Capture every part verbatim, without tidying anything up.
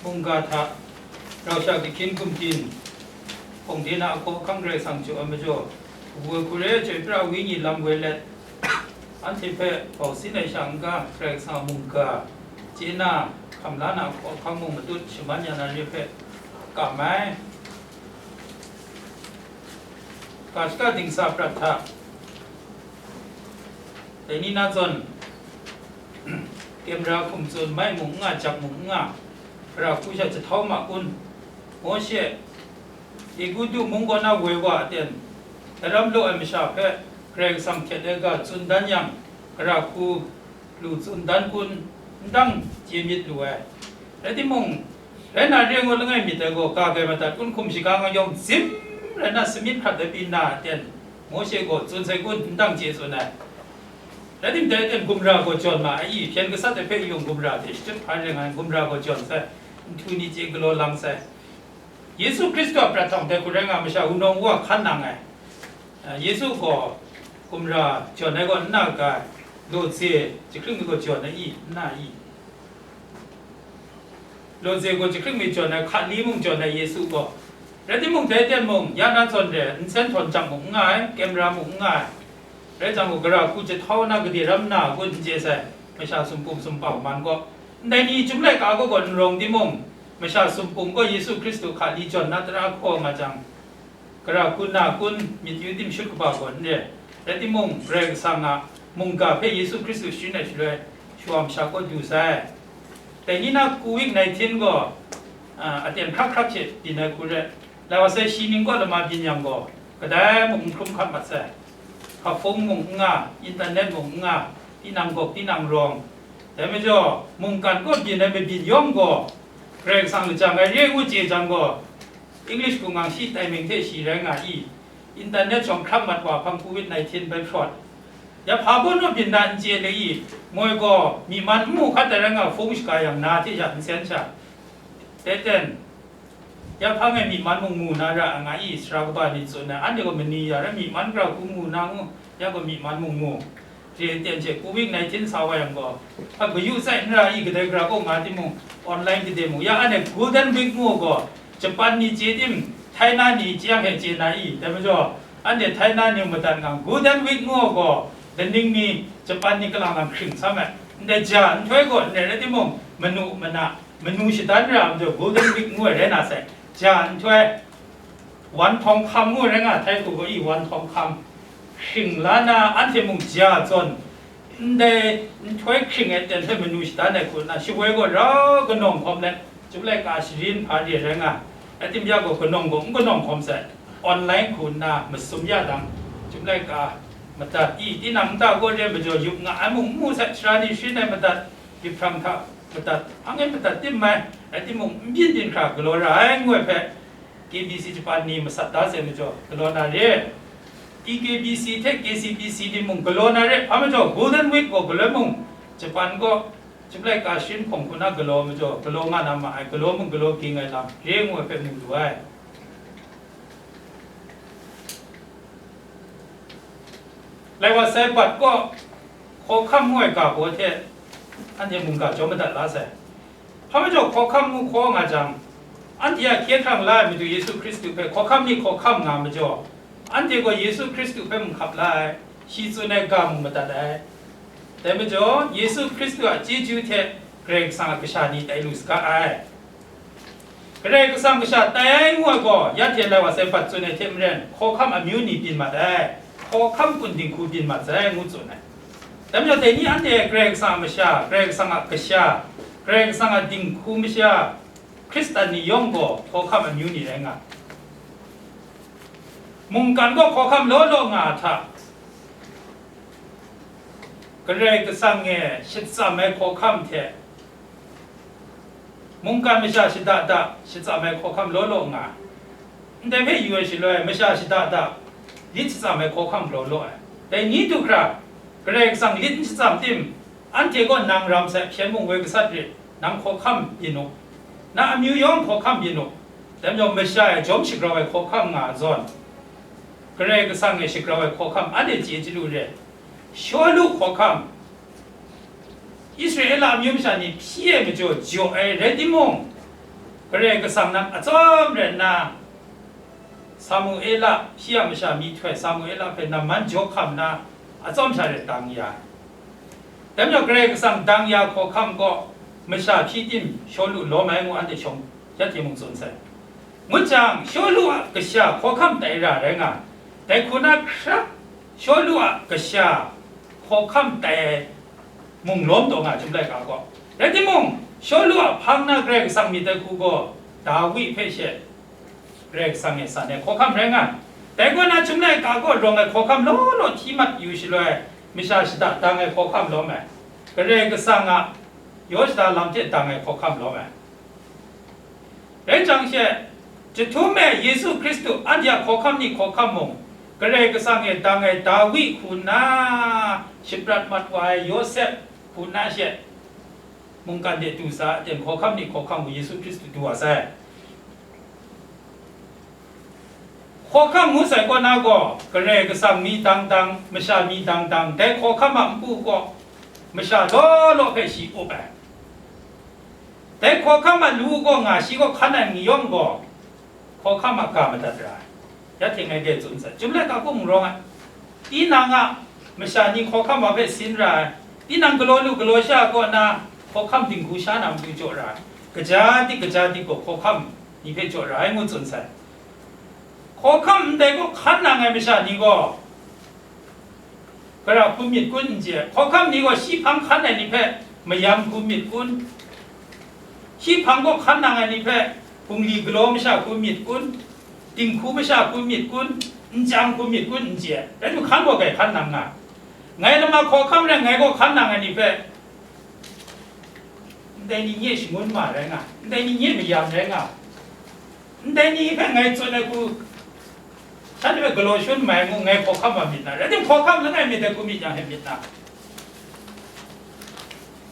Mungga hta, rau sha kahkyin gumtin, hpawng de na ahkaw ahkang Karai Kasang jaw ai majaw, kabu ai hkuri ai chyoi pra ai wenyi lam woi let, anhte hpe bau sin ai sha n-ga, Karai Kasang a mungga chye na, hkam la na ahkaw ahkang mung matut shaman ya na re hpe kam ai. Ga shaka dingsa prat hta, dai ni na zawn, Kemra hkum tsun mai mung n nga, jak mung n nga, gara hku sha jahtau ma kun? Mawshe, Egutu mung kaw na woi wa aten, daram law ai masha hpe Karai Kasang htet ai ga tsun dan yang, gara hku lu tsun dan kun, n dang chye myit lu ai. Rai timung, rai na re ngu langai myit ai gaw, ga gai madat kun hkum shaga nga yawng zim rai na, samyit hkrat ai pyi na aten, Mawshe gaw tsun sai kun, n dang chye tsun ai. Rai tim, dai aten gumra gaw jawn ma ai i, hpyen gasat ai hpe yung gumra hte shachyut hpa ring ai, gumra gaw jawn sai, nhtu ni chye galaw lang sai. Yesu Hkristu a prat htawng dai hku rai nga, masha wunawng wa hkan nang ai. Yesu gaw gumra jawn ai gaw n na ga, lawze jahkring mi gaw jawn ai i, n na i? Lawze gaw jahkring mi jawn ai, hkali mung jawn ai Yesu gaw. Rai timung, dai aten mung, ya na zawn re, nsen htawn jang mung n nga ai, kemra mung n nga ai. Rai jang gaw, gara hku jahtau na gade ram na kun n chye sai, masha sumpum sumpau man gaw. Ndai ni chyum laika gaw gaw n rawng timung, masha sumpum gaw Yesu Hkristu hkali jawn na tara hkaw nga jang, gara hku na kun, myit yu tim shut kaba gaw n re. Rai timung, Karai Kasang a mungga hpe Yesu Hkristu sharin ai shaloi, shawa masha kaw du sai. Dai ni na covid nineteen gaw, a, aten hkrak hkrak hte byin ai hku rai. Lai wa sai shi ning kaw lama byin yang gaw, kadai mung n hkrum hkat mat sai. Hpafung mung n nga, internet mung n nga, tinang gawk tinang rawng. Dai majaw, mungkan kaw byin ai mabyin yawng gaw, Karai Kasang lajang ai re ngu chye jang gaw, English hku ngang shi taiming hte shi rai nga i, internet shawng hkram mat wa hpang covid nineteen bai hprawt. Ya hpa baw naw byin na n chye le i, moi gaw myi man n mu hkat ai rai nga, hpung shaga yang na hte sha nsen sha. Dai ten, ya hpang e myi man mung mu na ra ai nga i, sara kaba ni tsun ai, anhte gaw mani ya rai, myi man gara hku mu na ngu, ya gaw myi man mung mu. Re ten hte covid nineteen sa wa yang gaw, a kayu tsai n ra i, kadai gara kaw nga timung, online kade mung, ya anhte Golden Week ngu gaw, Japan ni chye tim, China ni chyang hte chye na i, dai majaw, anhte China ni madat nga, Golden Week ngu gaw, laning mi, Japan ni kalang lang hkring sa ai. Ndai ja nhtoi gaw, ndai rai timung, manu mana, manu shadan ra ai majaw, Golden Week ngu ai rai na sai. Ja nhtoi, wan htawng hkam ngu rai nga, Thai hku gaw i, wan htawng hkam hkring la na, anhte mung ja zawn, ndai nhtoi hkring ai ten hpe manu shadan ai hku nna, shawoi gaw rau kanawng hkawm let, Chyum laika sharin hpa re rai nga, rai timung ya gaw kanawng gaw n kanawng hkawm sai, online hku nna masum ya dang, Chyum laika madat i, tinang nta gaw re majaw yup nga ai mung n mu sai, sara ni sharin ai madat, Byiphram hta madat, hpang e madat tim mai, rai timung, n byin byin hkra galaw ra ai ngu ai hpe, K B C Japan ni masat da sai majaw, galaw na re. T K B C hte K C B C ni mung galaw na re, hpa majaw, Golden Week gaw galoi mung, Japan gaw Chyum laika sharin hpawng hku na galaw majaw, galaw nga na ma ai, galaw mung galaw ging ai lam, re ngu ai hpe mu lu ai. Lai wa sai bat gaw, hkawhkam ngu ai ga baw hte, anhte mungga jaw madat la sai. Hpa majaw hkawhkam ngu hkaw nga jang, anhte a hkye hkrang la ai Madu Yesu Hkristu hpe hkawhkam ni hkawhkam nga majaw, anhte gaw Yesu Hkristu hpe mung hkap la ai, shi tsun ai ga mung madat ai. Dai majaw, Yesu Hkristu a chyeju hte Karai Kasang a kasha ni tai lu saga ai. Karai Kasang kasha tai ai ngu ai gaw, ya hte lai wa sai bat tsun ai hte maren, hkawhkam amyu ni byin mat ai, hkawhkam kun dinghku byin mat sai, ngu tsun ai. Dai majaw, dai ni anhte Karai Kasang a masha, Karai Kasang a kasha, Karai Kasang a dinghku masha, Hkristan ni yawng gaw hkawhkam amyu ni rai nga. Mungkan gaw hkawhkam law law nga a hta, Karai Kasang e shachyam ai hkawhkam hte, mungkan masha shada da shachyam ai hkawhkam law law nga, ndai hpe yu ai shaloi, masha shada da lit shachyam ai hkawhkam galaw law ai. Dai ni du hkra, Karai Kasang lit n shachyam tim, anhte gaw nang ram sai, hpyen mung woi gasat rit, nang hkawhkam byin u, na amyu yawng hkawhkam byin u, dai majaw masha e jawm shagrau ai hkawhkam nga ai zawn, Karai Kasang e shagrau ai hkawhkam anhte chye chyalu re. Shawlu hkawhkam, Israela amyu masha ni hpyi ai majaw jaw ai rai timung, Karai Kasang nan atsawm rai nna, Samuela, shi a masha myihtoi Samuela hpe namman jaw hkam nna, atsawm sha rai dang ya ai. Dai majaw Karai Kasang dang ya hkawhkam gaw, masha hpyi tim Shawlu lawm ai ngu anhte shawng ya hte mung tsun sai. Ngut jang, Shawlu a kasha hkawhkam tai ra rai nga, dai hku na hkra Shawlu a kasha hkawhkam tai ai mung lawm taw nga ai chyum laika gaw. Rai timung, Shawlu a hpang na Karai Kasang myit ai hku gaw, Dawi hpe she Karai Kasang e san ai hkawhkam rai nga ai. Dai kaw na, chyum laika gaw rawng ai hkawhkam law law hti mat yu shaloi, masha shada dang ai hkawhkam lawm ai. Karai Kasang a yaw shada lam hte dang ai hkawhkam lawm ai. Rai jang she, jahtum e Yesu Hkristu anhte a hkawhkam ni hkawhkam mung, Karai Kasang e dang ai Dawi hku nna shaprat mat wa ai Yawsep hku nna she, mungkan de du sa, aten hkawhkam ni hkawhkam mung Yesu Hkristu du wa sai. Hkawhkam ngu sai kaw na gaw, Karai Kasang mi dang dang, masha mi dang dang, dai hkawhkam a npu gaw, masha law law hpe shi up ai. Dai hkawhkam a lu gaw nga shi kaw hkan ai ni yawng gaw, hkawhkam a ga madat ra ai. Ya hte ngai dai tsun sai, chyum laika gaw mung rawng ai. Tinang a masha ni hkawhkam wa hpe sin ra ai. Tinang galaw lu galaw sha kaw na hkawhkam dinghku sha na matu jaw ra ai. Kaja dik kaja dik gaw hkawhkam ni hpe jaw ra ai ngu tsun sai. Hkawhkam ndai gaw hkan nang ai masha ni gaw, gara hku myit kun n chye ai. Hkawhkam ni gaw shi hpang hkan ai ni hpe mayam hku myit kun, shi hpang gaw hkan nang ai ni hpe bungli galaw masha hku myit kun, dinghku masha hku myit kun, nchyang hku myit kun n chye ai. Rai timung, hkan gaw grai hkan nang nga ai. Ngai lama hkawhkam rai, ngai gaw hkan nang ai ni hpe, ndai ni nye shangun ma rai nga, ndai ni nye mayam rai nga, ndai ni hpe ngai tsun ai hku, shanhte hpe galaw shun mai ngu, ngai hkawhkam wa myit na, rai timung, hkawhkam langai myit ai hku myit yang hte myit na.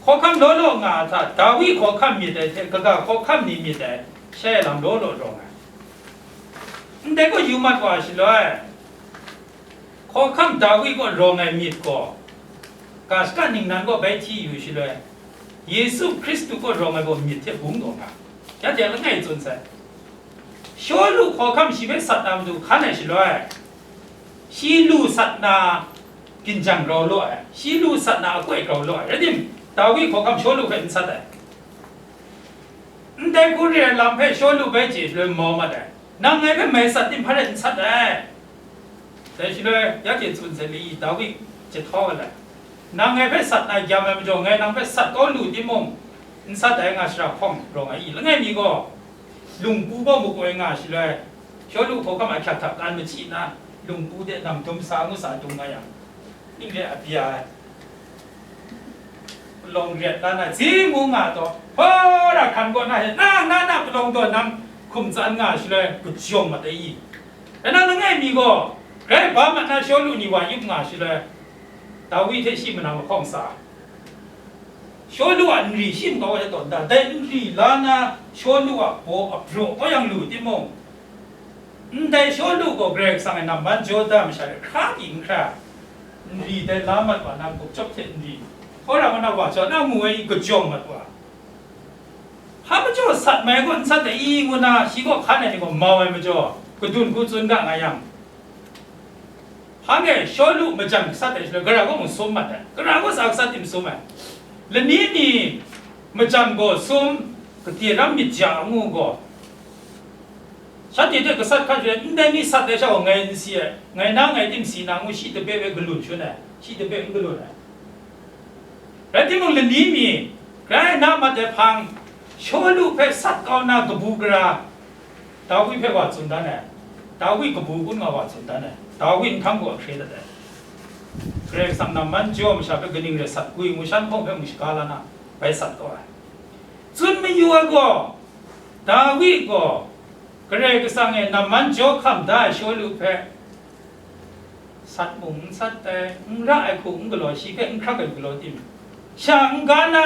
Hkawhkam law law nga a hta, Dawi hkawhkam myit ai hte kaga hkawhkam ni myit ai, shai lam law law rawng ai. Ndai gaw yu mat wa shaloi, hkawhkam Dawi kaw rawng ai myit gaw, ga shaka ningnan kaw bai hti yu shaloi, Yesu Hkristu kaw rawng ai gaw myit hte bung taw nga, ya hte langai tsun sai. Shawlu hkawhkam shi hpe sat na matu hkan ai shaloi, shi lu sat na ginjang grau law ai, shi lu sat na akoi grau law ai. Rai timung, Dawi hkawhkam Shawlu hpe n sat ai. Ndai hku re ai lam hpe Shawlu bai chye shaloi mau mat ai. Nang ngai hpe mai sat tim hpa rai n sat ai. Dai shaloi, ya hte tsun sai, Dawi jahtau ai lai. Nang ngai hpe sat na gyam ai majaw, ngai nang hpe sat kau lu timung, n sat ai nga shara hpawng rawng ai i? Langai mi gaw, lungpu gaw makoi nga shaloi, Shawlu hkawhkam ahkyak hta kan machyi nna, lungpu de nam dum sa ngu sa dung nga yang, ning re a bya ai. Palawng ret la na, zi ngu nga taw, hpawra hkan kaw na he, na, na, na palawng daw nang hkum tsan nga shaloi, kajawng mat ai i? Dai na langai mi gaw, grai ba mat na Shawlu ni wa yup nga shaloi, Dawi hte shi manang lahkawng sa, Shawlu a nri shi makau ai tawn da, dai nri la na Shawlu a baw a braw kau yang lu timung, ndai Shawlu gaw Karai Kasang e namman jaw da masha re hkra pyi n hkra, nri dai la mat wa na, gupchyawp hte nri, hpawra wa na wa jaw na mu ai i, kajawng mat wa. Hpa majaw sat mai gaw n sat ai i ngu na, shi kaw hkan ai ni gaw mau ai majaw, kadun hku tsun ga nga yang, hpa ngai Shawlu majan gasat ai shaloi, gara gaw mung sum mat ai, gara gaw sa gasat tim sum ai. Lani ni majan gaw sum, kade ram myit ja ngu gaw, shanhte hte gasat hkan shaloi, ndai ni sat ai sha gaw ngai n si ai, ngai na ngai tim si na ngu, shi dape hpe galun shun ai, shi dape n galun ai. Rai timung, lani mi grai na mat ai hpang, Shawlu hpe sat kau na kabu gara, Dawi hpe wa tsun dan ai, Dawi kabu kun nga wa tsun dan ai, Dawi nhtang gaw hkre dat ai. Karai Kasang namman jaw masha hpe kaning rai sat gwi ngu, shan hpawng hpe mung shaga la na, bai sat kau ai. Tsun mayu ai gaw, Dawi gaw Karai Kasang e namman jaw hkam da ai Shawlu hpe, sat mung n sat ai, n ra ai hku n galaw, shi hpe n hkrak ai galaw tim, sha n-ga na,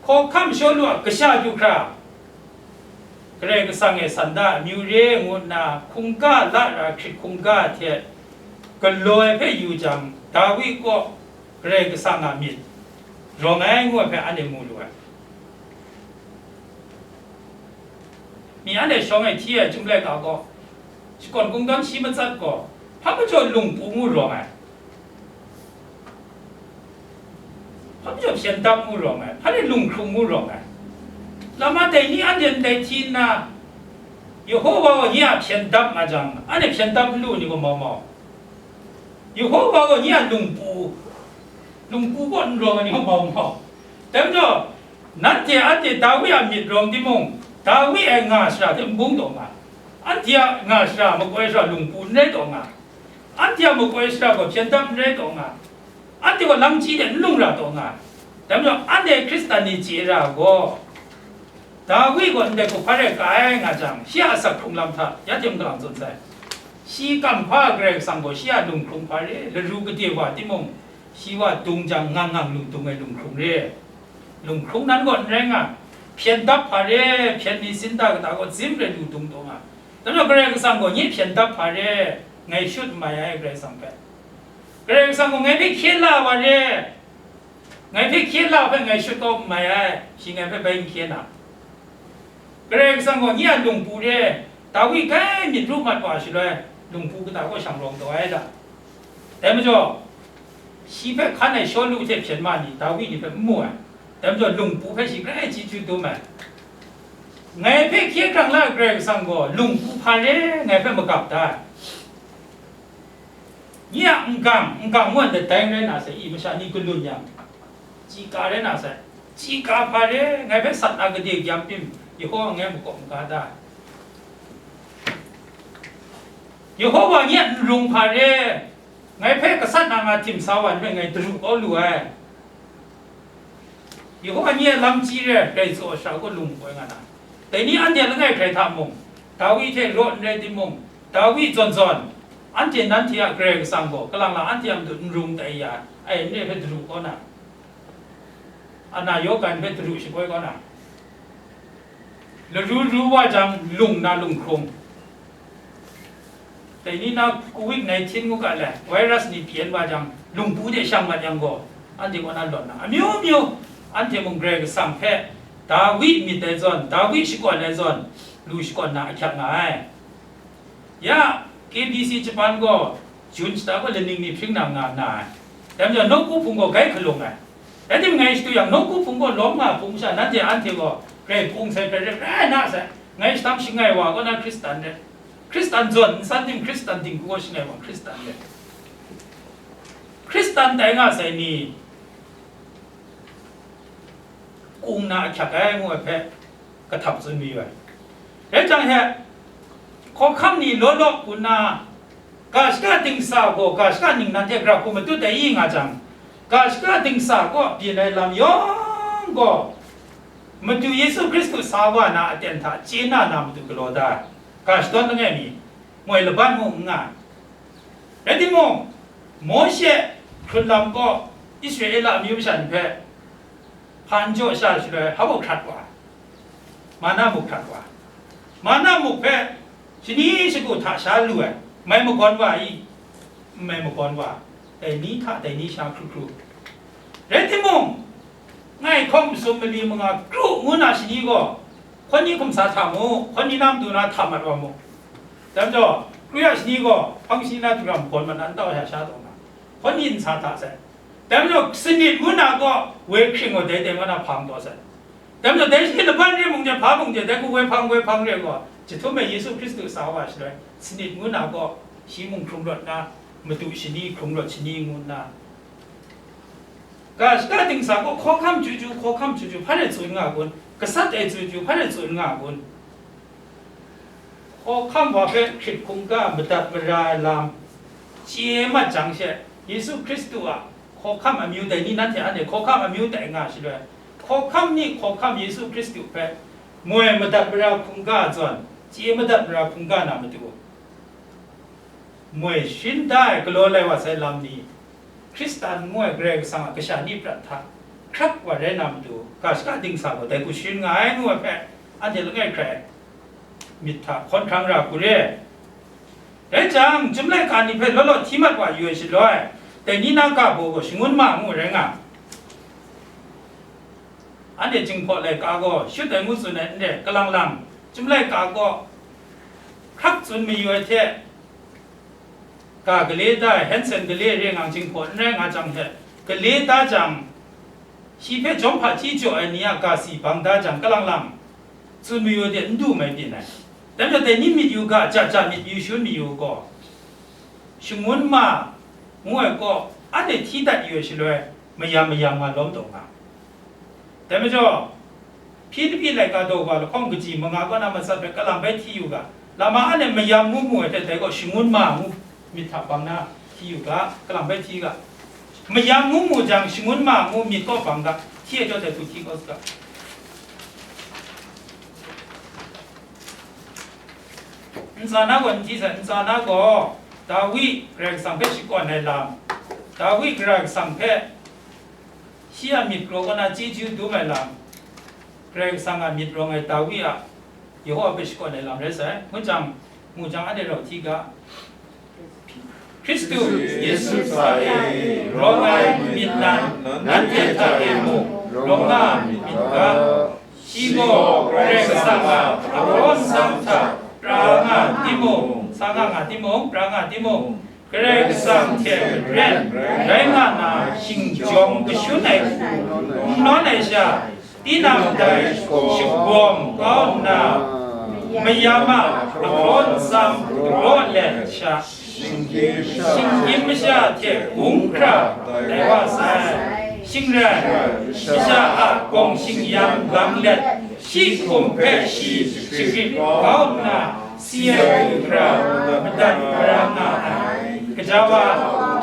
hkawhkam Shawlu a kasha du hkra, Karai Kasang e san da ai amyu re ngu nna, hkungga la ra hkrit hkungga hte galaw ai hpe yu jang, Dawi kaw Karai Kasang a myit rawng ai ngu ai hpe anhte mu lu ai. Mi anhte shawng e hti ai Chyum laika gaw, shakawn kungdawn shi matsat gaw, hpa majaw lungpu ngu rawng ai, hpa majaw hpyen dap ngu rawng ai, hpa rai lunghkrung ngu rawng ai. Lama dai ni anhte ndai hti nna, Yehova gaw nye a hpyen dap nga jang, anhte hpyen dap n lu ni gaw mau mau. Yehova gaw nye a lungpu, lungpu kaw n rawng ai ni gaw mau mau. Dai majaw, nanhte anhte Dawi a myit rawng timung, Dawi ai nga shara hte n bung taw nga, anhte a nga shara makoi shara lungpu n rai taw nga, anhte a makoi shara gaw hpyen dap n rai taw nga, anhte gaw lam chyi de n lung ra taw nga. Dai majaw, anhte Hkristan ni chye ra gaw, Dawi gaw ndai hku hpa rai ka ai nga jang, shi a asak hkrung lam hta ya hte mung galang tsun sai. Shi kam hpa Karai Kasang gaw shi a lunghkrung hpa re, laru gade wa timung, shi wa dung jang ngang ngang lu dung ai lunghkrung re. Lunghkrung nan gaw n rai nga, hpyen dap hpa re, hpyen ni sin ta kata gaw zim rai lu dung taw nga. Dai majaw Karai Kasang gaw nye hpyen dap hpa re, ngai shut n mai ai Karai Kasang hpe. Karai Kasang gaw ngai hpe hkye la wa re, ngai hpe hkye la hpe ngai shut kau n mai ai, shi ngai hpe bai n hkye na. Karai Kasang gaw nye a lungpu re, Dawi grai myit ru mat wa shaloi, lungpu kata kaw shang rawng taw ai da. Dai majaw, shi hpe hkan ai Shawlu hte hpyen ma ni, Dawi ni hpe n mu ai. Dai majaw, lungpu hpe shi grai chyeju dum ai. Ngai hpe hkye hkrang la ai Karai Kasang gaw, lungpu hpa re ngai hpe magap da ai. Nye a n-gang, n-gang wan dat dai rai na sai, i masha ni galun yang, chyi ka rai na sai, chyi ka hpa re, ngai hpe sat na gade gyam pyi, Yehova ngai makawp maga da. Yehova nye a n-rung hpa re, ngai hpe gasat na nga htim sa wa ni hpe ngai daru kau lu ai. Yehova nye a lam chyi re, grai tsaw sha gaw lung koi nga na. Dai ni anhte langai hkrai hta mung, Dawi hte raw n rai timung, Dawi zawn zawn, anhte nanhte a Karai Kasang gaw, kalang lang anhte a matu n rung tai ya ai, n re hpe daru kau na, a na yaw gan hpe daru shakoi kau na, laru ru wa jang, lung na lunghkrung. Dai ni na covid nineteen ngu ga le, virus ni pyen wa jang, lungpu de shang mat yang gaw, anhte kaw na lawt na, amyu myu, anhte mung Karai Kasang hpe, Dawi myit ai zawn, Dawi shakawn ai zawn, lu shakawn na ahkyak nga ai. Ya, K B C Japan gaw, Jun shata gaw laning ni hpring na nga nna ai. Dai majaw, nawku hpung gaw gai hkalung ai. Rai timung, ngai shadu yang, nawku hpung gaw lawm nga hpung sha, nanhte anhte gaw grai hpung sai, grai rai rai na sai. Ngai shadang shangai wa kaw na Hkristan rai. Hkristan zawn, nsan tim Hkristan, dingku gaw shangai wa Hkristan rai. Hkristan tai nga sai ni, kung na ahkyak ai ngu ai hpe, kahtap tsun mayu ai. Rai jang he, hkawhkam ni law law kau nna, ga shaka dingsa gaw ga shaka ningnan hte gara hku matut ai i nga jang, ga shaka dingsa kaw byin ai lam yawng gaw, Madu Yesu Hkristu sa wa na aten hta chye na na matu galaw da ai, ga shadawn langai mi, moi laban mung n nga ai. Rai timung, Mawshe hkrun lam gaw Israela amyu masha ni hpe hpan jaw sha shaloi, hpa muk hkrat wa ai, manna muk hkrat wa ai. Manna muk hpe shani shagu hta sha lu ai, mai magawn wa i? N mai magawn wa, dai ni hta dai ni sha hkru hkru. Rai timung, ngai hkawm masum mali manga kru ngu na shani gaw, hkawn ni hkum sa hta mu, hkawn ni na matu na hta mat wa mu. Dai majaw, kru ya shani gaw, hpang shani na daram gawn mat na n tau sha sha taw nga, hkawn ni n sa hta sai. Dai majaw, sanit ngu na gaw, woi hkring gaw dai dai mat na hpang taw sai. Dai majaw, dai shi laban re mung de, hpa mung de, dai hku woi hpang, woi hpang re gaw, jahtum e Yesu Hkristu sa wa shaloi, sanit ngu na gaw, shi mung hkrung rawt na, matu shani, hkrung rawt shani ngu nna, ga shaka dingsa gaw hkawhkam chyu chyu, hkawhkam chyu chyu, hpa rai tsun nga kun, gasat ai chyu chyu, hpa rai tsun nga kun. Hkawhkam wa hpe hkrit hkungga madat mara ai lam chye mat jang she, Yesu Hkristu a hkawhkam amyu dai ni, nanhte anhte hkawhkam amyu tai nga shaloi, hkawhkam ni hkawhkam Yesu Hkristu hpe moi madat mara hkungga zawn, chye madat mara hkungga na matu, moi sharin da ai galaw lai wa sai lam ni, Hkristan ngu ai Karai Kasang a kasha ni prat hta hkrak wa rai na matu, ga shaka dingsa gaw dai hku sharin nga ai ngu ai hpe, anhte langai hkrai myit hta hkawn hkrang ra hku re. Rai jang, Chyum laika ni hpe law law hti mat wa yu ai shaloi, dai ni na ga baw gaw shangun ma ngu rai nga. Anhte Jinghpaw laika gaw shut ai ngu tsun ai n re, kalang lang, Chyum laika gaw hkrak tsun mayu ai hte, ga gale da ai, Hensen gale re ngang jinghpaw n rai nga jang hte, gale da jang, shi hpe jawm hpaji jaw ai ni a ga si bang da jang, kalang lang tsun mayu de n du mai byin ai. Dai majaw, dai ni myit yu ga, ja ja myit yu shun mayu gaw, shangun ma ngu ai kaw, anhte hti dat yu ai shaloi, mayam mayam nga lawm taw nga. Dai majaw, Hpilipi laika daw wa lahkawng kaji manga kaw na matsat hpe kalang bai hti yu ga, lama anhte mayam ngu mu ai hte, dai gaw shangun ma ngu myit hta bang na hti yu ga, kalang bai hti ga. Mayam ngu mu jang, shangun ma ngu myit kaw bang ga, hti ai jaw dai hku hti kau saga. Ntsa na gaw n hti sai, ntsa na gaw Dawi Karai Kasang hpe shakawn ai lam, Dawi Karai Kasang hpe shi a myit kraw kaw na chyeju dum ai lam, Karai Kasang a myit rawng ai Dawi a Yehowa hpe shakawn ai lam rai sai. Ngu jang, ngu jang, anhte rau hti ga. Hkristu Yesu hta e rawng ai myit nan nanhte hta e mung rawng nga myit ga. Shi gaw Karai Kasang a apraw nsam hta pra nga timung, sa nga nga timung, pra nga timung, Karai Kasang hte ren rai nga na shingjawng kashun ai hku n nawn ai sha, tinang dai shagawm kau nna, mayam a apraw nsam galaw let sha, shinggyim masha hte gung hkra tai wa sai. Shingrai masha a gawng shingyang lang let, shi hkum hpe shi shagrit kau nna, si ai du hkra madat mara nga ai. Gaja wa,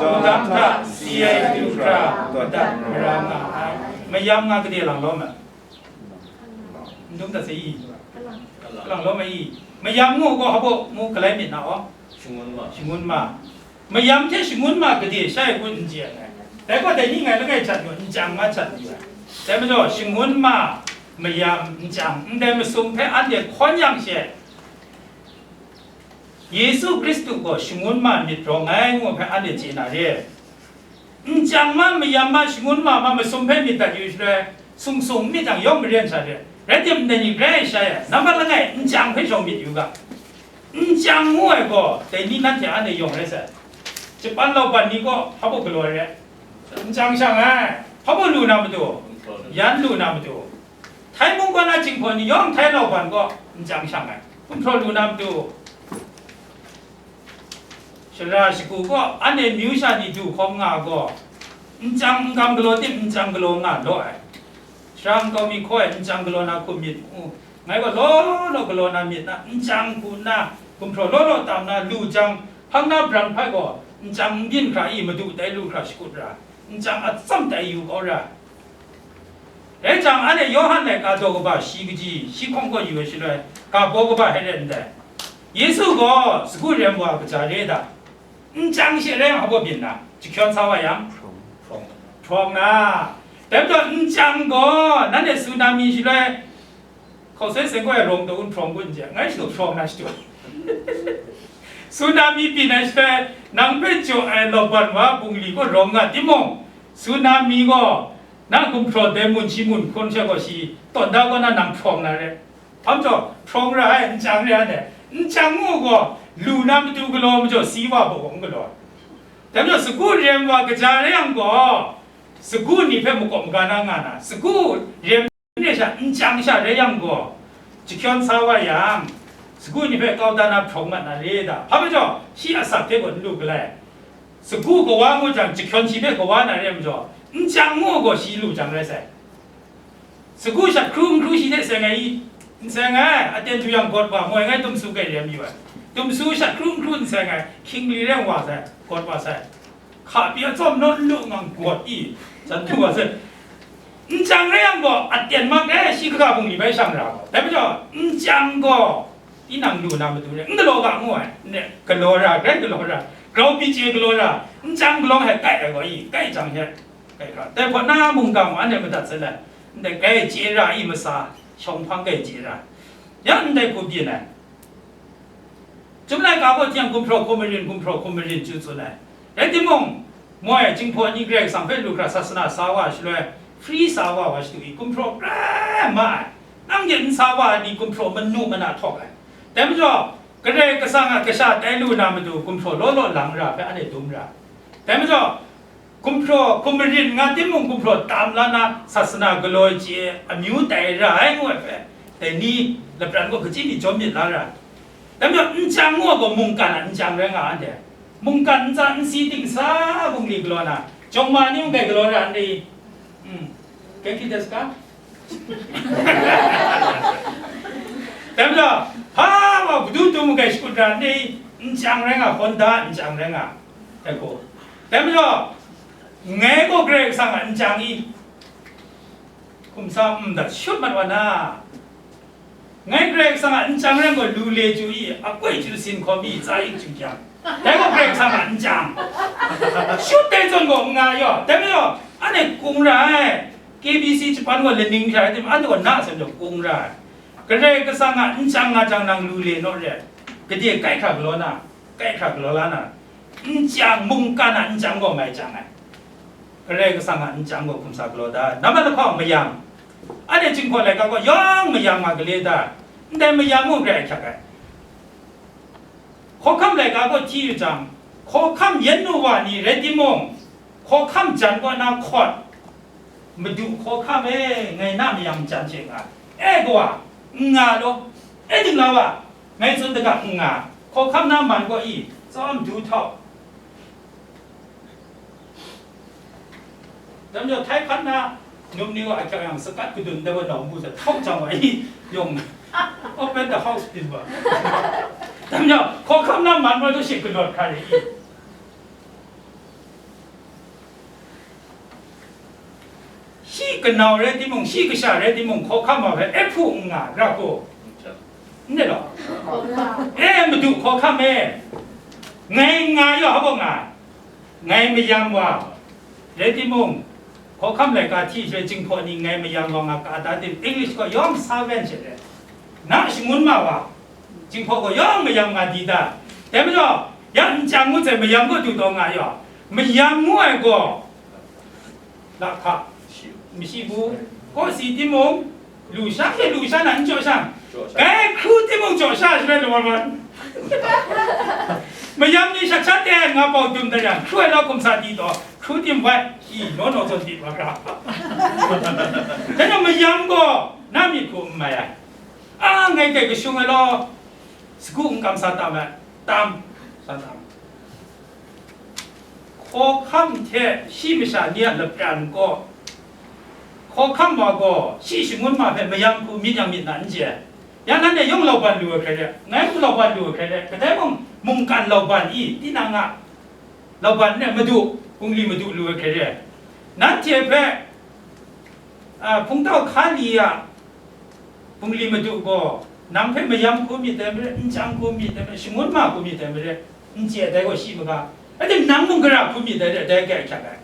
wudang hta si ai du hkra madat mara nga ai. Mayam nga gade lang lawm ai. N dum dat sai i? Kalang lawm ai i? Mayam ngu gaw hpa baw ngu galai myit na aw? Shangun ma. Shangun ma. Mayam hte shangun ma gade sha ai kun n chye ai. Dai gaw dai ni ngai langai htat yu, nchyang ma htat yu ai. Dai majaw, shangun ma, mayam, nchyang, ndai masum hpe anhte hkawn yang she, Yesu Hkristu gaw shangun ma myit rawng ai ngu hpe anhte chye na re. Nchyang ma, mayam ma, shangun ma ma masum hpe myit dat yu shaloi, sung sung n myit jang yawng maren sha re. Rai timung, ndai ni grai shai ai, nambat langai nchyang hpe shawng myit yu ga. Nchyang ngu ai gaw, dai ni nanhte anhte yawng rai sai. Japan lauban ni gaw hpa baw galaw ai re? Nchyang shang ai. Hpa baw lu na matu? Yan lu na matu? Thai mung kaw na Jinghpaw ni yawng Thai lauban gaw nchyang shang ai. Gumhpraw lu na matu? Shara shagu gaw anhte myu sha ni du hkawm nga gaw, nchyang n kam galaw tim, nchyang galaw nga law ai. Sara nkau mi hkaw ai nchyang galaw na hkum myit, ngu, ngai gaw law law galaw na myit na, nchyang hku nna, gumhpraw law law tam na lu jang, hpang na bran hpai gaw, nchyang n byin hkra i, madu tai lu hkra shakut ra, nchyang atsam tai yu kau ra. Rai jang, anhte Yawhan laika daw kaba shi kaji, shi hkawng kaw yu ai shaloi, ga baw kaba hte rai ndai. Yesu gaw sagu rem wa kaja re da? Nchyang she rai yang, hpa baw byin na, jahkyawn sa wa yang? Hprawng na. Dai majaw, nchyang gaw, nanhte tsunami shaloi, hkau sai seng gaw ai rawng daw n hprawng gun hte, ngai shadu hprawng na shadu. Tsunami byin ai shaloi, nang hpe jaw ai lauban wa bungli gaw rawng nga timung, tsunami gaw na gumhpraw dai mun shi mun hkun sha gaw shi, tawn da gaw na nang hprawng na re. Hpa majaw, hprawng ra ai, nchyang re ai, nchyang ngu gaw, lu na matu galaw majaw, si wa baw gaw n galaw. Dai majaw, sagu rem wa kaja rai yang gaw, sagu ni hpe makawp maga na nga na, sagu rem re sha, nchyang sha rai yang gaw, jahkyawn sa wa yang, sagu ni hpe kau da na hprawng mat na re da? Hpa majaw, shi asak hte gaw n lu galai. Sagu kawa ngu jang, jahkyawn shi hpe kawa na re majaw, nchyang ngu gaw shi lu jang rai sai. Sagu shat hkru n hkru shi hte seng ai i? N seng ai, aten du yang gawt wa, moi ngai tumsu kai rem yu ai. Tumsu shat hkru n hkru n seng ai, hkying li reng wa sai, gawt wa sai. Hka pyi atsawm naw n lu ngang gawt i, jan du wa sai. Nchyang rai yang gaw, aten mak e, shi kaga bungli bai shang ra gaw. Dai majaw, nchyang gaw, tinang lu na matu re, n galaw ga ngu ai, n re, galaw ra, grai galaw ra, grau pyi chye galaw ra, nchyang galawng hte kai ai gaw i, kai jang hte, kai hkra, tai hpaw na mungga gaw anhte madat sai let, ndai kai chye ra i, masa, shawng hpang kai chye ra, yang ndai hku byin ai. Chyum laika gaw hti yang, gumhpraw hkum marin, gumhpraw hkum marin chyu tsun ai. Rai timung, moi, Jinghpaw ni Karai Kasang hpe lu hkra sasana sa wa shaloi, free sa wa wa shadu i, gumhpraw krai ma ai. Anhte nsa wa ni gumhpraw manu mana htawk ai. Dai majaw, Karai Kasang a kasha tai lu na matu gumhpraw law law lang ra hpe anhte dum ra. Dai majaw, gumhpraw, hkum marin nga timung gumhpraw tam la na sasana galaw chye amyu tai ra ai ngu ai hpe, dai ni lapran gaw kachyi mi jawm myit la ra. Dai majaw, nchyang ngu ai gaw mungkan a nchyang rai nga anhte. Mungkan ntsa nsi ting sa bungli galaw na, jawng ma ni mung dai galaw ra n rai i? Hmm. Genki desu ka? Dai majaw, hpa wa gadu dum gai shakut ra ndai, nchyang rai nga, Honda nchyang rai nga. Dai gaw. Dai majaw, ngai gaw Karai Kasang a nchyang i, hkum sa, mm, dat shut mat wa na. Ngai Karai Kasang a nchyang rai gaw lu le chyu i, akoi chyu sin hkawm i, tsa ing chyu kyang. Dai gaw Karai Kasang a nchyang. Shut dai zawn gaw n nga yaw. Dai majaw, anhte kung ra ai. K B C Japan gaw laning hkra ai tim, anhte gaw na sem jaw kung ra ai. Karai Kasang a nchyang nga jang nang lu le naw re ai. Gade kai hkra galaw na, kai hkra galaw la na, nchyang, mungkan a nchyang gaw mai chyang ai. Karai Kasang a nchyang gaw hkum sa galaw da ai. Nambat lahkawng mayam. Anhte Jinghpaw laika gaw yawng mayam nga gale da ai. Ndai mayam mung grai ahkyak ai. Hkawhkam laika gaw hti yu jang, hkawhkam yan nu wa ni rai timung, hkawhkam jan kaw na hkawt, Madu hkawhkam e, ngai na mayam jan hte nga, e kawa, n nga law, e dingla wa, ngai tsun daga n nga, hkawhkam na man gaw i, tsawm du htau. Dam jaw, htai hkan na, num ni gaw a kyang yang sakat kadun dai wa nawng bu sa, htau jang wa i, yawng, open the house byin wa. Dam jaw, hkawhkam na man gaw du shi kalawt hkra re i. Shi kanau rai timung, shi kasha rai timung, hkawhkam ma hpe e hpu n nga, ra hku? N rai law? E, Madu hkawhkam e, ngai nga yaw, hpa nga, ngai mayam wa rai timung, hkawhkam laika hti shaloi Jinghpaw ni ngai mayam wa nga ka ta tim, English gaw yawng sa wen she re, na shangun ma wa, Jinghpaw gaw yawng mayam nga di ta? Dai majaw, ya nchyang ngut sai mayam gaw du taw nga yaw, mayam ngu ai gaw, lahka, mashi bu, kawsi timung, lu sha hte lu sha na n jaw sha, dai hkru timung jaw sha shaloi lawan wan. Mayam ni shat shat de nga pau dum da yang, hkru ai lau hkum sa di taw, hkru tim bai, i, naw naw zawn di wa hkra. Dai na mayam gaw, na myit hku n mai ai. A, ngai dai kashung ai law, sagu n kam sa tam ai, tam, sa tam. Hkawhkam hte shi masha ni a lapran gaw, hkawhkam wa gaw shi shangun ma hpe mayam hku myit yang myit na n chye. Ya nanhte yawng lauban lu ai hkrai re, ngai mung lauban lu ai hkrai re, kadai mung mungkan lauban i, tinang a lauban re, Madu, bungli Madu lu ai hkrai re. Nanhte hpe, a, hpungtau hka li a, Bungli Madu gaw, nang hpe mayam hku myit dai marit, nchyang hku myit dai marit, shangun ma hku myit dai marit, n chye ai dai gaw shi maga. Rai tim, nang mung gara hku myit dai marit, dai grai ahkyak ai.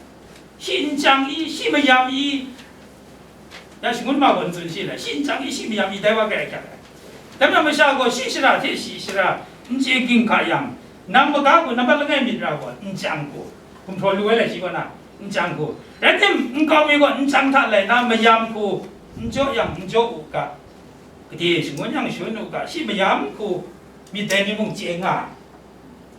Shi nchyang i, shi mayam i, ya shangun ma gaw n tsun shi lai, shi nchyang i, shi mayam i, dai wa grai ahkyak ai. Dai majaw masha gaw shi shara hte shi shara, n chye ging hka yang, nang maga gaw nambat langai myit ra gaw, nchyang hku, gumhpraw lu ai lai shi kaw na, nchyang hku. Rai tim, nkau mi gaw nchyang hta lai na mayam hku, n jaw yang n jaw u ga, gade shangun yang shangun u ga, shi mayam hku myit dai ni mung chye nga ai.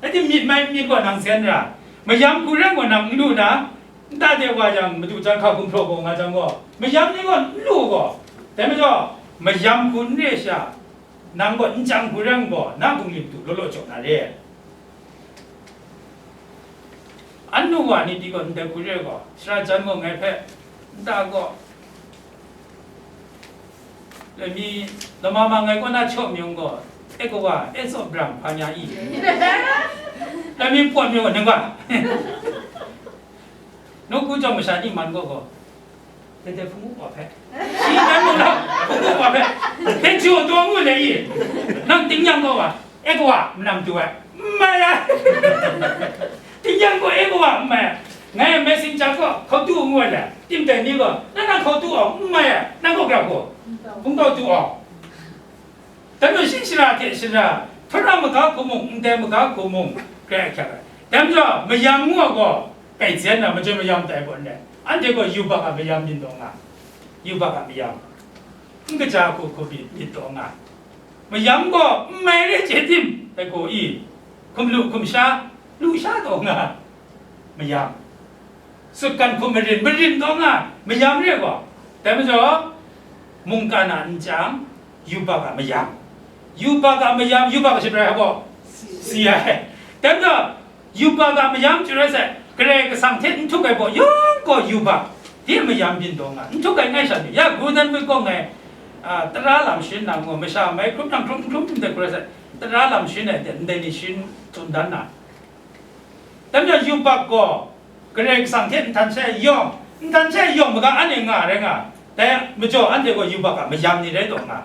Rai tim, myit mai myit gaw nang sen ra, mayam hku rai gaw nang n lu na, nta de wa yang Madu jan hka gumhpraw gaw nga jang gaw, mayam ni gaw n lu gaw, dai majaw, mayam hku n re sha, nang gaw nchyang hku rai gaw, na bungli Madu law law jaw na re. Anu wa ni pyi gaw ndai hku re gaw, sara jan gaw ngai hpe nta gaw, lami lama ma ngai kaw na chaw myung gaw, e kawa, e tsaw brang hpa nya i? Lami pawt myung gaw, nang gaw, nawku jawng masha ni man gaw gaw, Tete hpung up wa hpe. Shi nan mung na, hpung up wa hpe. Hpe jaw taw ngu le i. Nang tingnyang gaw wa, e kawa, manam du ai. N mai ai. Tingnyang gaw e kawa, n mai ai. Ngai messenger gaw, hkau tu ngu ai le. Tim dai ni gaw, nang nang hkau tu awng, n mai ai. Nang gaw grau gaw. Hpung tau tu awng. Dai majaw shi shara hte shara, hpara maga hku mung, ndai maga hku mung, grai ahkyak ai. Dai majaw, mayam ngu ai gaw, kai zen na, majoi mayam tai gaw ndai. Anhte gaw yubak a mayam byin taw nga, yubak a mayam. n kaja hku hku myit, myit taw nga. Mayam gaw n mai re chye tim, dai gaw i, hkum lu hkum sha, lu sha taw nga. Mayam. Sutgan hkum marin, marin taw nga, mayam re gaw. Dai majaw, mungkan a nchyang, yubak a mayam. Yubak a mayam, yubak a shabrai gaw si ai. Dai majaw, yubak a mayam chyawm rai sai, Karai Kasang hte n htuk ai baw yawng gaw yubak, de mayam byin taw nga, n htuk ai ngai sha ni, ya, Gutenberg gaw ngai, a, tara lam shin na ngu, masha mai hkrum nang hkrum hkrum hkrum de hkrum rai sai, tara lam shin ai de, ndai ni shin tsun dan na. Dai majaw yubak gaw, Karai Kasang hte nhtan she yawng, nhtan she yawng maga anhte nga rai nga, dai majaw anhte gaw yubak a mayam ni rai taw nga.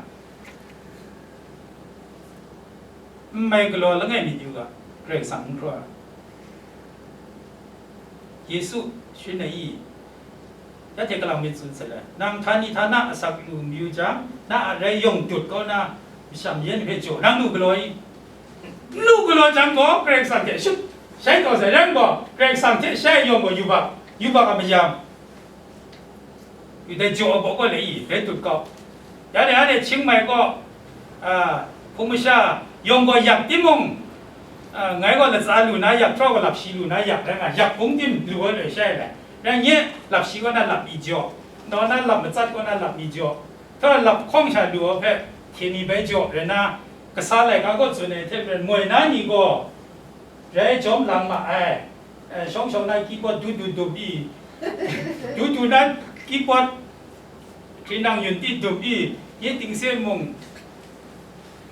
N mai galaw langai myit yu ga, Karai Kasang n hkraw ai. Yesu shin ai i, ya hte kalang myit tsun saga, nang htani htana asak lu mayu jang, na a rai yawng dut kau na, masha mayan hpe jaw, nang lu galaw i? N lu galaw jang gaw, Karai Kasang hte shut, shai taw sai, rai gaw, Karai Kasang hte shai yawng gaw yubak, yubak a mayam. Yu dai jaw ai baw gaw le i, rai dut kau. Ya de, ya de, Chiang Mai gaw, a, hpung masha yawng gaw yak timung, a, ngai gaw latsa lu na yak, htraw gaw lap shi lu na yak, rai nga, yak bung tim lu ai loi shai ai. Rai nye, lap shi kaw na lap mi jaw, nau na lap matsat kaw na lap mi jaw, htraw lap hkawng sha lu ai hpe hte mi bai jaw, rai na, kasa laika gaw tsun ai hte maren, moi na ni gaw, rai jawm lang ma ai. Eh, shawng shawng na keyboard du du dum i, du du na keyboard hkri nang yun ti dum i, nye tingse mung,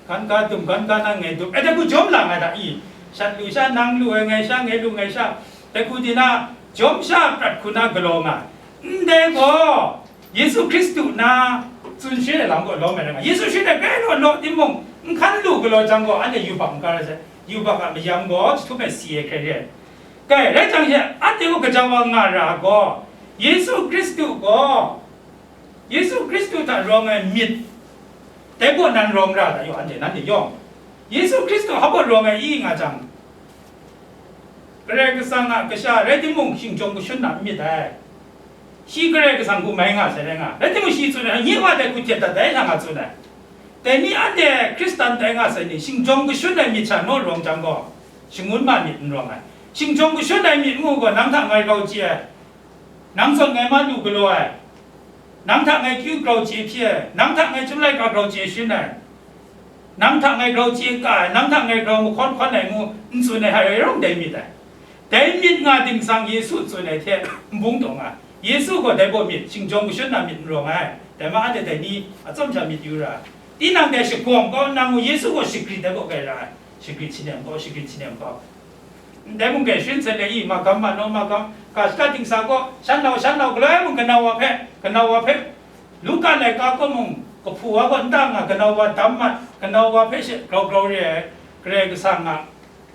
gan ga dum, gan ga na ngai dum, eh, dai hku jawm lang ai da i, shat lu sha, nang lu ai ngai sha, ngai lu ngai sha, dai hku di na, jawm sha prat hku na galaw nga, ndai gaw, Yesu Hkristu na tsun shin ai lam gaw lawm ai rai nga. Yesu shin ai grai naw naw timung, n hkan lu galaw jang gaw, anhte yubak n ka rai sai. Yubak a mayam gaw jahtum ai si ai hkrai re ai. Kai, rai jang she, anhte gaw gaja wa nga ra gaw, Yesu Hkristu gaw, Yesu Hkristu hta rawng ai myit, dai gaw nan rawng ra da yaw, anhte nanhte yawng. Yesu Hkristu hpa gaw rawng ai i nga jang, Karai Kasang a kasha rai timung, shingjawng kashun na n myit ai. Shi Karai Kasang hku mai nga sai rai nga, rai timung, shi tsun ai, nye Wa dai hku htet dat dai, nang a tsun ai. Dai ni anhte Hkristan tai nga sai ni, shingjawng kashun ai myit sha naw rawng jang gaw, shangun ma myit n rawng ai. Shingjawng kashun ai myit ngu gaw, nang hta ngai grau chye ai, nang zawn ngai ma lu galaw ai, nang hta ngai kyu grau chye hpyi ai, nang hta ngai chyum laika grau chye shin ai, nang hta ngai grau chye ka ai, nang hta ngai grau mahkawn hkawn ai ngu n tsun ai, hpa rai rawng dai myit ai. Dai myit nga ting sang Yesu tsun ai hte n bung taw nga. Yesu gaw dai baw myit, shingjawng kashun na myit n rawng ai. Dai ma anhte dai ni atsawm sha myit yu ra ai. Tinang dai shagawng kau nna ngu, Yesu gaw shagrit dai baw grai ra ai. Shagrit shanem kau, shagrit shanem kau. Ndai mung gaw shin sai le i, magam manaw magam, ga shaka dingsa gaw, shan nau shan nau, galoi mung kanau wa hpe, kanau wa hpe, Luka laika gaw mung, kahpu wa gaw nta nga, kanau wa dam mat, kanau wa hpe she grau grau re ai, Karai Kasang a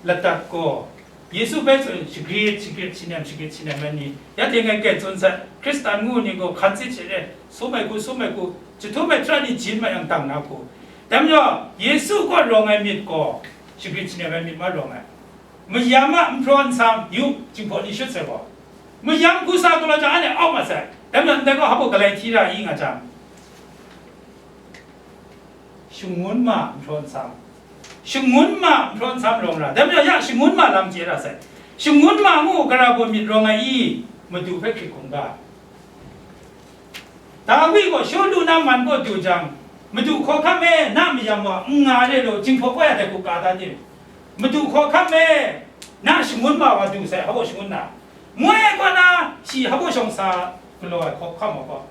ladat gaw, Yesu hpe tsun shagrit shagrit shanem, shagrit shanem ai ni, ya hte ngai kai tsun sai, Hkristan ngu ni gaw hkan tsit she re, sum ai hku, sum ai hku, jahtum ai htra ni jin ma yang dang na hku. Dai majaw, Yesu gaw rawng ai myit gaw, shagrit shanem ai myit ma rawng ai. Mayam a nhpraw nsam, yu, Jinghpaw ni shut sai gaw, mayam hku sa galaw jang, anhte au mat sai. Dai majaw, ndai gaw hpa gaw galai hti ra i nga jang, shangun ma nhpraw nsam, shangun ma nhpraw nsam rawng ra. Dai majaw, ya shangun ma lam chye ra sai. Shangun ma ngu, gara gaw myit rawng ai i, Madu hpe hkrit hkungga. Dawi gaw Shawlu na man kaw du jang, Madu hkawhkam e, na mayam wa n nga re law, Jinghpaw koi a dai hku ka da ni? Madu hkawhkam e, na shangun ma wa du sai, hpa gaw shangun na? Moi ai kaw na, shi hpa gaw shawng sa galaw ai hkawhkam wa gaw,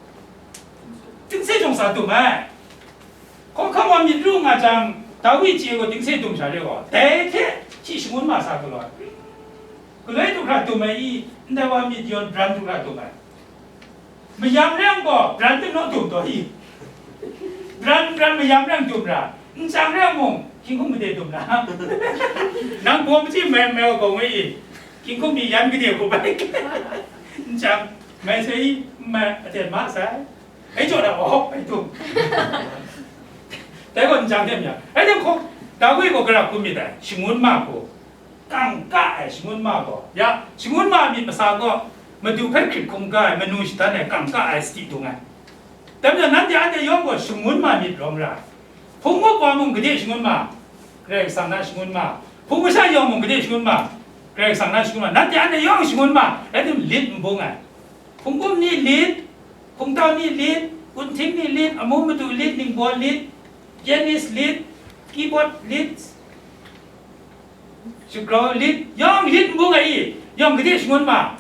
tingse shawng sa dum ai. Hkawhkam wa myit ru nga jang, Dawi chye gaw tingse dum sha re gaw, dai hte shi shangun ma sa galaw ai. Galoi du hkra dum ai i, ndai wa myit yawn bran du hkra dum ai. Mayam re yang gaw, bran tim naw dum taw i. Bran, bran mayam re yang dum ra, nchyang re yang mung, hkying hkum gade dum na. Nang baw machyi mai, mai wa gaw ngwi i, hkying hkum ni yan gade hku bai. Nchyang, mai sai i, mai, aten ma sai. Ai jaw da, oh, ai dum. Dai gaw nchyang hte mya. Ai dum hkawk, Dawi gaw gara hkum myit dai, shangun ma hku. Kangka ai shangun ma gaw, ya, shangun ma myit masa gaw, Madu hpe hkrit hkungga ai, manu shadan ai, kangka ai sadi dung ai. Dai majaw, nanhte anhte yawng gaw shangun ma myit rawng ra. Hpung mup wa mung gade shangun ma, Karai Kasang na shangun ma. Hpung masha yawng mung gade shangun ma, Karai Kasang na shangun ma. Nanhte anhte yawng shangun ma, rai tim, lit n bung ai. Hpung gum ni lit, hpung tau ni lit, kunhting ni lit, amu madu lit, ningbaw lit, pianist lit, keyboard lit, shagrau lit, yawng lit n bung ai i, yawng gade shangun ma,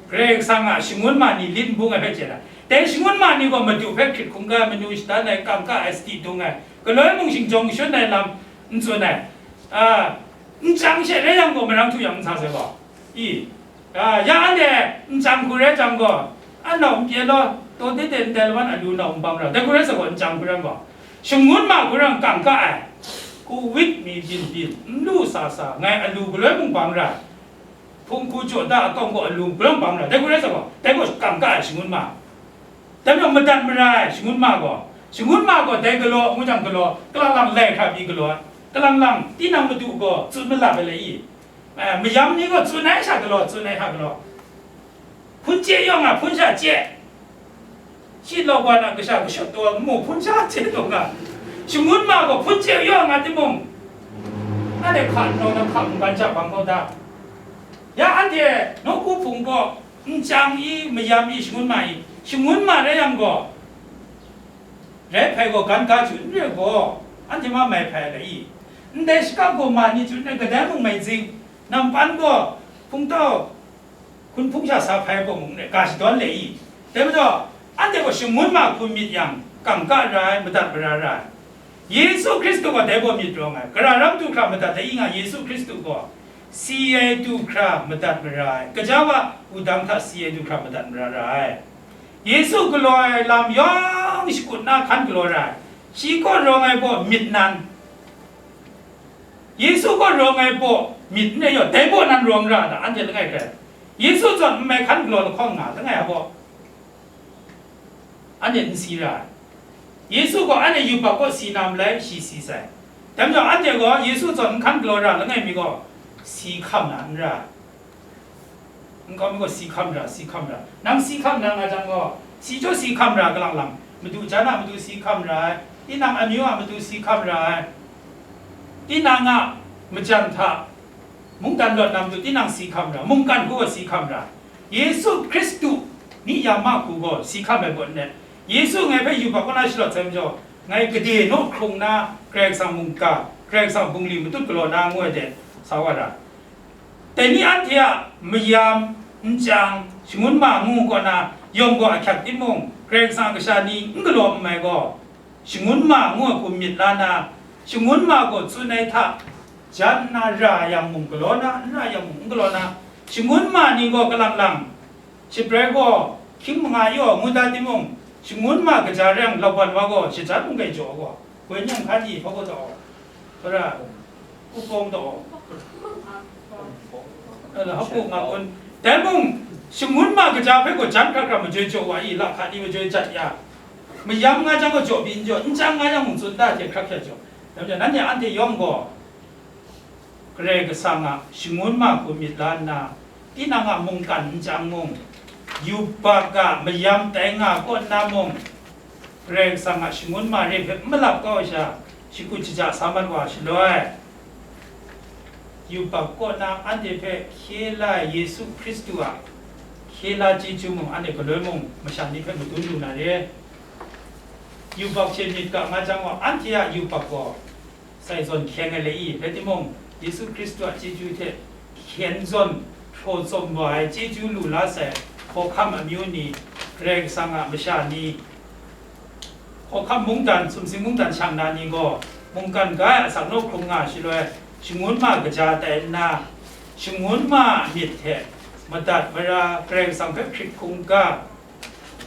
Karai Kasang a shangun ma ni lit n bung ai hpe chye ai. Dai shangun ma ni gaw madu hpe hkrit hkungga ai, manu shadan ai, kangka ai, sadi dung ai, galoi mung shingjawng kashun ai lam n tsun ai. A, n chyang she rai yang gaw, marang htu yang n sa sai gaw, i, a, ya anhte n chyang hku rai jang gaw, a nau n pye law, taw de de ndai lawan alu nau n bang ra, dai hku rai sa gaw, n chyang hku rai gaw, shangun ma hku rai kangka ai, ku wit mi byin byin, n lu sa sa, ngai alu galoi mung bang ra, hpung hku jaw da akawng gaw alu galoi mung bang ra, dai hku rai sa gaw, dai gaw kangka ai shangun ma. Dai majaw madat mara ai shangun ma gaw, shangun ma gaw dai galaw, ngu jang galaw, kalang lang lai hkra pyi galaw ai, kalang lang tinang madu gaw tsun malap ai le i, eh, mayam ni gaw tsun ai sha galaw, tsun ai hka galaw, hpun chye yaw nga, hpun sha chye, shi law wa na kasha kashut taw mu, hpun sha chye taw nga, shangun ma gaw hpun chye yaw nga timung, anhte hka nau na hka mungkan sha bang kau da. Ya anhte nawku hpung gaw, n chyang i, mayam i, shangun ma i, shangun ma rai yang gaw, rai hpai gaw gan ga chyu n re gaw, anhte ma mai hpai ai i, ndai shakap gaw ma ni chyu n re, kadai mung mai zing, nampan gaw hpungtau hkun hpung sha sa hpai gaw mung n re, ga shadawn le i. Dai majaw, anhte gaw shangun ma hku myit yang, kangka ra ai, madat mara ra ai. Yesu Hkristu gaw dai gaw myit rawng ai, gara ram du hkra madat ai i nga, Yesu Hkristu gaw si ai du hkra madat mara ai, kaja wa wudang hta si ai du hkra madat mara ra ai. Yesu galaw ai lam yawng shakut na hkan galaw ra ai, shi kaw rawng ai baw myit nan, Yesu kaw rawng ai baw myit n rai yaw, dai baw nan rawng ra da, anhte langai hkrai. Yesu zawn n mai hkan galaw lahkawng nga langai a baw, anhte n si ra ai. Yesu gaw anhte yubak kaw si na malai, shi si sai. Dai majaw, anhte gaw Yesu zawn n hkan galaw ra langai mi gaw, si hkam na n ra ai. Nkau mi gaw si hkam ra, si hkam ra. Nang si hkam na nga jang gaw, si jaw si hkam ra, kalang lang, madu jan a matu si hkam ra ai, tinang amyu a matu si hkam ra ai, tinang a majan hta mungdan lawt na matu tinang si hkam ra, mungkan hku gaw si hkam ra. Yesu Hkristu ni yam a hku gaw si hkam ai baw n rai. Yesu ngai hpe yubak kaw na shalawt sai majaw, ngai gade naw hkrung na Karai Kasang mungga, Karai Kasang bungli matut galaw na ngu ai de sa wa ra. Dai ni anhte a mayam, n chyang, shangun ma ngu kaw na yawng gaw ahkyak timung, Karai Kasang a kasha ni n galaw n mai gaw, shangun ma ngu ai hku myit la na, shangun ma gaw tsun ai hta, jan nna ra yang mung galaw na, n ra yang mung n galaw na, shangun ma ni gaw kalang lang, shabrai gaw hkying manga yaw ngu da timung, shangun ma kaja reng laban wa gaw shajan mung gai jaw gaw, goi nyang hkan i hpa gaw taw, hpara, upawng taw, ala, hpaku nga kun. Dai mung, shangun ma kaja hpe gaw jan hkra hkra majoi jaw wa i, lahka ni majoi jat ya, mayam nga jang gaw jaw pyi n jaw, n chyang nga yang mung tsun da hte hkrak hkra jaw. Dai majaw, nanhte anhte yawng gaw, Karai Kasang a shangun ma hku myit la nna, tinang a mungkan n chyang mung, yubak a mayam tai nga kaw nna mung, Karai Kasang a shangun ma re hpe n malap kau ai sha, shakut shaja sa mat wa shaloi, yubak kaw na anhte hpe hkye la ai Yesu Hkristu a hkye la chyeju mung, anhte galoi mung masha ni hpe madun lu na re. Yubak hte myit ga nga jang gaw, anhte a yubak gaw sai zawn hkyeng ai le i, rai timung, Yesu Hkristu a chyeju hte hkyen zawn hpraw tsawm wa ai chyeju lu la sai hkawhkam amyu ni, Karai Kasang a masha ni, hkawhkam mungdan, sumsing mungdan shang na ni gaw, mungkan ga ai asak naw hkrung nga shaloi, shangun ma kaja tai nna, shangun ma myit hte madat mara, Karai Kasang hpe hkrit hkungga,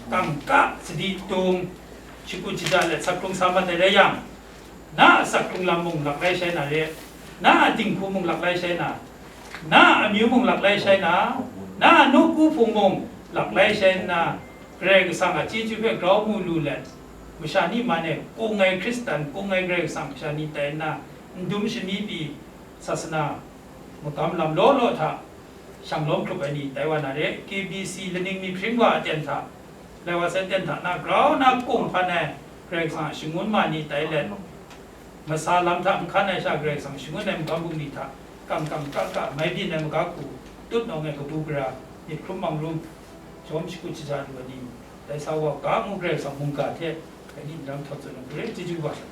kangka sadi tung, shakut shaja let sak hkrung sa mat ai rai yang, na a sak hkrung lam mung lak lai shai na re, na a dinghku mung lak lai shai na, na a amyu mung lak lai shai na, na a nawku hpung mung lak lai shai nna, Karai Kasang a chyeju hpe grau mu lu let, masha ni man e kung ai Hkristan, kung ai Karai Kasang masha ni tai nna, n dum shani pyi, sasana magam lam law law hta shang lawm hkrup ai ni tai wa na re. K B C laning myit hpring wa aten hta Lai wa sai ten hta na grau na kung hpan ai Karai Kasang a shangun ma ni tai let, masa lam hta n hkan ai sha Karai Kasang shangun ai magam bungli hta kam kam ka ka mai byin ai maga hku tut nawng ai kabu gara, myit hkrum mang rum, shawm shakut shaja lu ai ni, dai sa wa ga ngu Karai Kasang mungga hte, dai ni nrang htawt tsun ai hku re, chyeju wa sha.